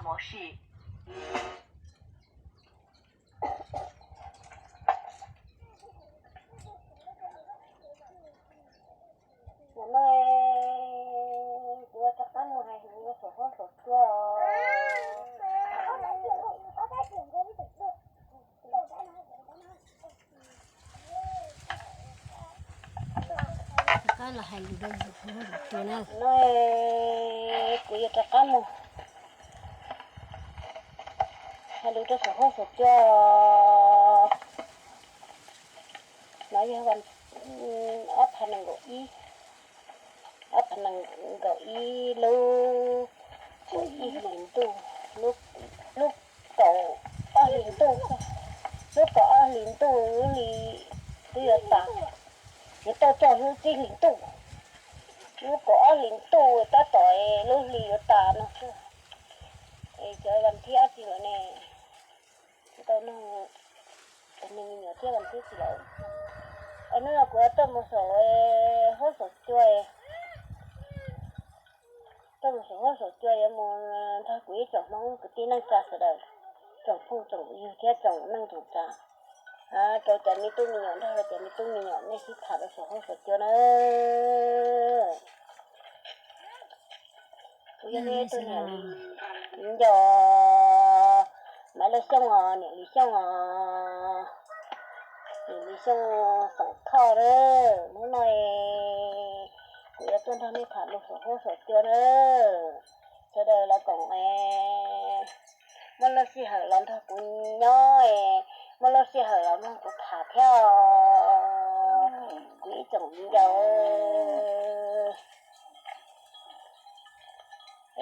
模式。Nim no kuv yuav rov qab mus hais lus rau saum huab saum cua os. Rov qab los hais lus rau saum huab saum cua na. Nim no kuv yuav rov qab mus hais lus rau saum huab saum cua. No yog ob phav nees nkaum ib, ob phav nees nkaum ib lub kaum ib hlis ntuj, lub kaum ob hlis ntuj, lub kaum ob hlis ntuj lub hli twb yuav tas, yuav tau txog lub tsib hlis ntuj, lub kaum ob hlis ntuj tab tom lub hli yuav tas no xwb. Es cov vas thib dab tsi lawm ne? Tsis tau nug tus me nyuam thiab vas thib tsi lawm. Es hnub no kuv yuav tuaj mus saum huab saum cua, tuaj mus saum huab saum cua yuav mus nrog kuv ib tsoom Hmoob kwv tij neej tsa sawv daws, tsoom phooj tsoom ywg thiab tsoom neej tsoom tsav, rau cov me tub me nyuam, nrog rau cov me tub me nyuam nej sib tham rau saum huab saum cua na. Kuv yog nej ib tug niam Lis Nco, Maiv Lauj Xyooj os, niam Lis Xyooj os, niam Lis Xyooj Xoom Thoj na. Hnub no kuv yuav tuaj nrog nej tham lus saum huab saum cua na. Sawv daws los koom, muaj lub sij hawm los nrog kuv nyob, muaj lub sij hawm los mloog kuv tham thiab os, kuv ib tsoom viv ncaus.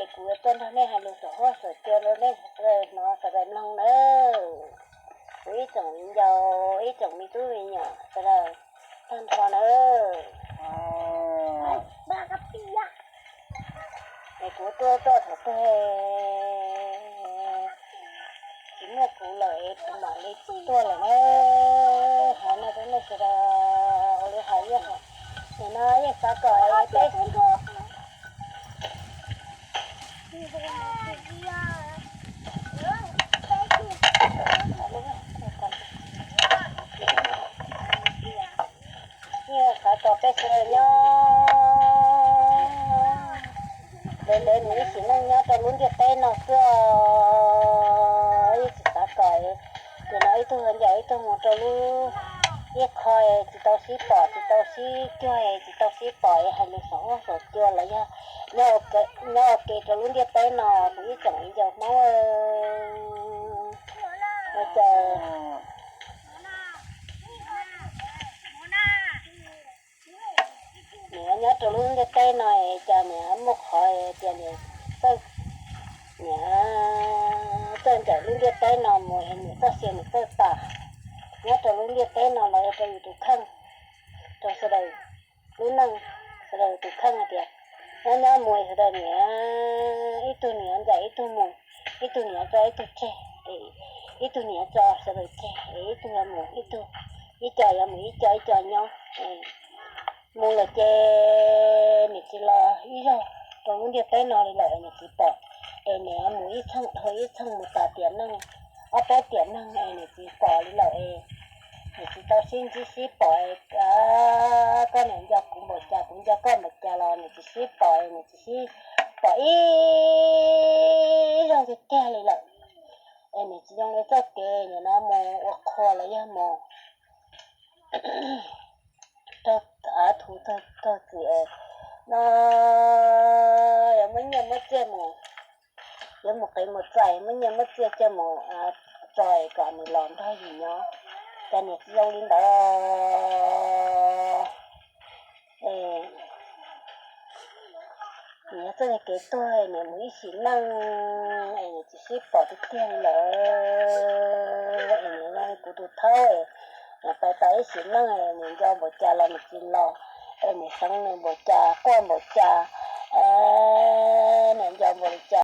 Es kuv yuav tuaj nrog nej hais lus saum huab saum cua rau nej sawv daws hnov sawv daws mloog nawb. Kuv ib tsoom viv ncaus, ib tsoom me tub me nyuam sawv daws tag nrho nawb. Es kuv tuaj tuaj thaum twg tsis muaj kuv lawm es kuv mam li tuaj lawm na. Hais no rau nej sawv daws ua li hais yeej, nim no yeej xav kom peb yeej xav kom peb sawv daws nyob ntev ntev mus ib sim neej nyob rau lub ntiaj teb no xwb os. Yeej tsis xav kom nim no ib tug ncaim ib tug mus rau lub iab qho, tsis tau sib pom, tsis tau sib cuag, tsis tau sib pom hais lus saum huab saum cua los yog nyob ua ke rau lub ntiaj teb no. Kuv ib tsoom viv ncaus Hmoob, ua cas nim nyob rau lub ntiaj teb no es cas nim muaj qhov tias nim txawj, nim txawj ncaim lub ntiaj teb no mus es nim txoj sia nim txawj tas. Nyob rau lub ntiaj teb no los ua rau yus tus kheej, rau sawv daws lub neej, sawv daws tus kheej hais tias nyob nyob mus sawv daws nim ib tug nim ncaim ib tug mus, ib tug nim tso ib tug tseg, ib tug nim tso sawv daws tseg, ib tug yuav mus ib tug, ib co yuav mus ib co ib co nyob. Mus lawm ces nim tsis los ib zaug rau lub ntiaj teb no li lawm es nim tsis pom, es nim mus ib txheej dhau ib txheej mus tas tiam neej, ob peb tiam neej es nim tsis pom li lawm es nim tsis tau sib ntsib sib pom. Koj niam nco kuv npaum cas kuv nco koj npaum cas los nim tsis sib pom, nim tsis sib pom ib zaug tiag tiag li lawm. Es nim tsis zoo li txoj kev nim no mus ua qhua los yog mus raug av thuv raug txim no, yuav muab nyiaj muab txiaj mus, yuav mus qiv mus txais muab nyiaj muab txiaj coj mus tso kom nws los nrog yus nyob, cas nim tsis zoo li ntawd. Nim yog txoj kev tuag nim mus ib sim neej es nim tsis sib pom tiag tiag li lawm. Es nim kuv tus thaub nim pais tau ib sim neej es nim nco npaum cas los nim tsis los, es nim xeev nws npaum cas quaj npaum cas, nim nco npaum li cas